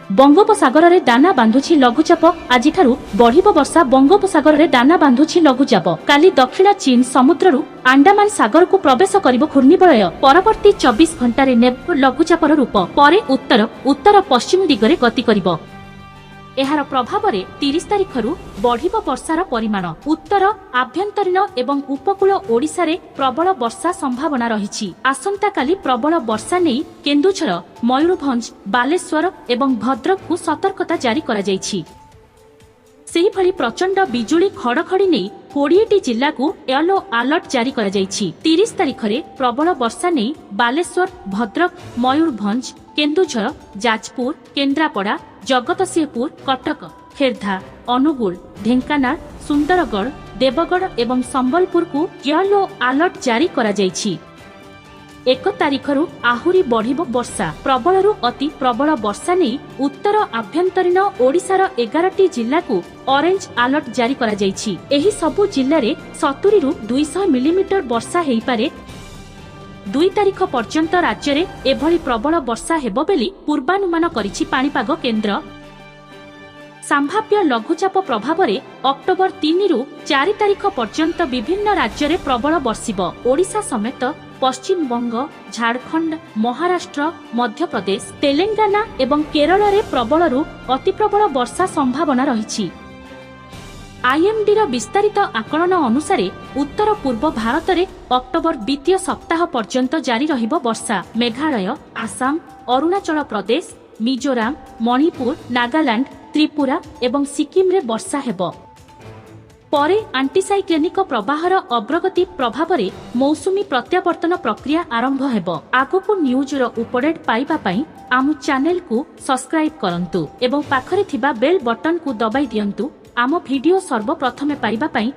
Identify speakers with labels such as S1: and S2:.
S1: ବଙ୍ଗୋପସାଗରରେ ଦାନା ବାନ୍ଧୁଛି ଲଘୁଚାପ। ଆଜିଠାରୁ ବଢିବ ବର୍ଷା। ବଙ୍ଗୋପସାଗରରେ ଦାନା ବାନ୍ଧୁଛି ଲଘୁଚାପ। କାଲି ଦକ୍ଷିଣ ଚୀନ ସମୁଦ୍ରରୁ ଆଣ୍ଡାମାନ ସାଗରକୁ ପ୍ରବେଶ କରିବ ଘୂର୍ଣ୍ଣିବଳୟ। ପରବର୍ତ୍ତୀ 24 ଘଣ୍ଟାରେ ନେବ ଲଘୁଚାପର ରୂପ। ପରେ ଉତ୍ତର ଉତ୍ତର ପଶ୍ଚିମ ଦିଗରେ ଗତି କରିବ। ଏହାର ପ୍ରଭାବରେ 30 ତାରିଖରୁ ବଢିବ ବର୍ଷାର ପରିମାଣ। ଉତ୍ତର, ଆଭ୍ୟନ୍ତରୀଣ ଏବଂ ଉପକୂଳ ଓଡ଼ିଶାରେ ପ୍ରବଳ ବର୍ଷା ସମ୍ଭାବନା ରହିଛି। ଆସନ୍ତାକାଲି ପ୍ରବଳ ବର୍ଷା ନେଇ କେନ୍ଦୁଝର, ମୟୂରଭଞ୍ଜ, ବାଲେଶ୍ୱର ଏବଂ ଭଦ୍ରକକୁ ସତର୍କତା ଜାରି କରାଯାଇଛି। ସେହିଭଳି ପ୍ରଚଣ୍ଡ ବିଜୁଳି ଘଡ଼ଘଡ଼ି ନେଇ 20ଟି ଜିଲ୍ଲାକୁ ୟେଲୋ ଆଲର୍ଟ ଜାରି କରାଯାଇଛି। 30 ତାରିଖରେ ପ୍ରବଳ ବର୍ଷା ନେଇ ବାଲେଶ୍ୱର, ଭଦ୍ରକ, ମୟୂରଭଞ୍ଜ, କେନ୍ଦୁଝର, ଯାଜପୁର, କେନ୍ଦ୍ରାପଡ଼ା, ଜଗତସିଂହପୁର, କଟକ, ଖୋର୍ଦ୍ଧା, ଅନୁଗୁଳ, ଢେଙ୍କାନାଳ, ସୁନ୍ଦରଗଡ଼, ଦେବଗଡ଼ ଏବଂ ସମ୍ବଲପୁରକୁ ୟେଲୋ ଆଲର୍ଟ ଜାରି କରାଯାଇଛି। 1 ତାରିଖରୁ ଆହୁରି ବଢିବ ବର୍ଷା। ପ୍ରବଳରୁ ଅତି ପ୍ରବଳ ବର୍ଷା ନେଇ ଉତ୍ତର ଆଭ୍ୟନ୍ତରୀଣ ଓଡ଼ିଶାର 11ଟି ଜିଲ୍ଲାକୁ ଅରେଞ୍ଜ ଆଲର୍ଟ ଜାରି କରାଯାଇଛି। ଏହି ସବୁ ଜିଲ୍ଲାରେ 70ରୁ 200 ମିଲିମିଟର ବର୍ଷା ହେଇପାରେ। 2 ତାରିଖ ପର୍ଯ୍ୟନ୍ତ ରାଜ୍ୟରେ ଏଭଳି ପ୍ରବଳ ବର୍ଷା ହେବ ବୋଲି ପୂର୍ବାନୁମାନ କରିଛି ପାଣିପାଗ କେନ୍ଦ୍ର। ସମ୍ଭାବ୍ୟ ଲଘୁଚାପ ପ୍ରଭାବରେ ଅକ୍ଟୋବର 3ରୁ 4 ତାରିଖ ପର୍ଯ୍ୟନ୍ତ ବିଭିନ୍ନ ରାଜ୍ୟରେ ପ୍ରବଳ ବର୍ଷିବ। ଓଡ଼ିଶା ସମେତ ପଶ୍ଚିମବଙ୍ଗ, ଝାଡ଼ଖଣ୍ଡ, ମହାରାଷ୍ଟ୍ର, ମଧ୍ୟପ୍ରଦେଶ, ତେଲେଙ୍ଗାନା ଏବଂ କେରଳରେ ପ୍ରବଳରୁ ଅତିପ୍ରବଳ ବର୍ଷା ସମ୍ଭାବନା ରହିଛି। ଆଇଏମ୍ଡିର ବିସ୍ତାରିତ ଆକଳନ ଅନୁସାରେ ଉତ୍ତର ପୂର୍ବ ଭାରତରେ ଅକ୍ଟୋବର ଦ୍ୱିତୀୟ ସପ୍ତାହ ପର୍ଯ୍ୟନ୍ତ ଜାରି ରହିବ ବର୍ଷା। ମେଘାଳୟ, ଆସାମ, ଅରୁଣାଚଳ ପ୍ରଦେଶ, ମିଜୋରାମ, ମଣିପୁର, ନାଗାଲାଣ୍ଡ, ତ୍ରିପୁରା ଏବଂ ସିକିମରେ ବର୍ଷା ହେବ। ପରେ ଆଣ୍ଟିସାଇକ୍ଲୋନିକ ପ୍ରବାହର ଅଗ୍ରଗତି ପ୍ରଭାବରେ ମୌସୁମୀ ପ୍ରତ୍ୟାବର୍ତ୍ତନ ପ୍ରକ୍ରିୟା ଆରମ୍ଭ ହେବ। ଆଗକୁ ନ୍ୟୁଜର ଅପଡେଟ୍ ପାଇବା ପାଇଁ ଆମ ଚ୍ୟାନେଲକୁ ସବସ୍କ୍ରାଇବ କରନ୍ତୁ ଏବଂ ପାଖରେ ଥିବା ବେଲ୍ ବଟନକୁ ଦବାଇ ଦିଅନ୍ତୁ। ଆମ ଭିଡିଓ ସର୍ବପ୍ରଥମେ ପାଇବା ପାଇଁ।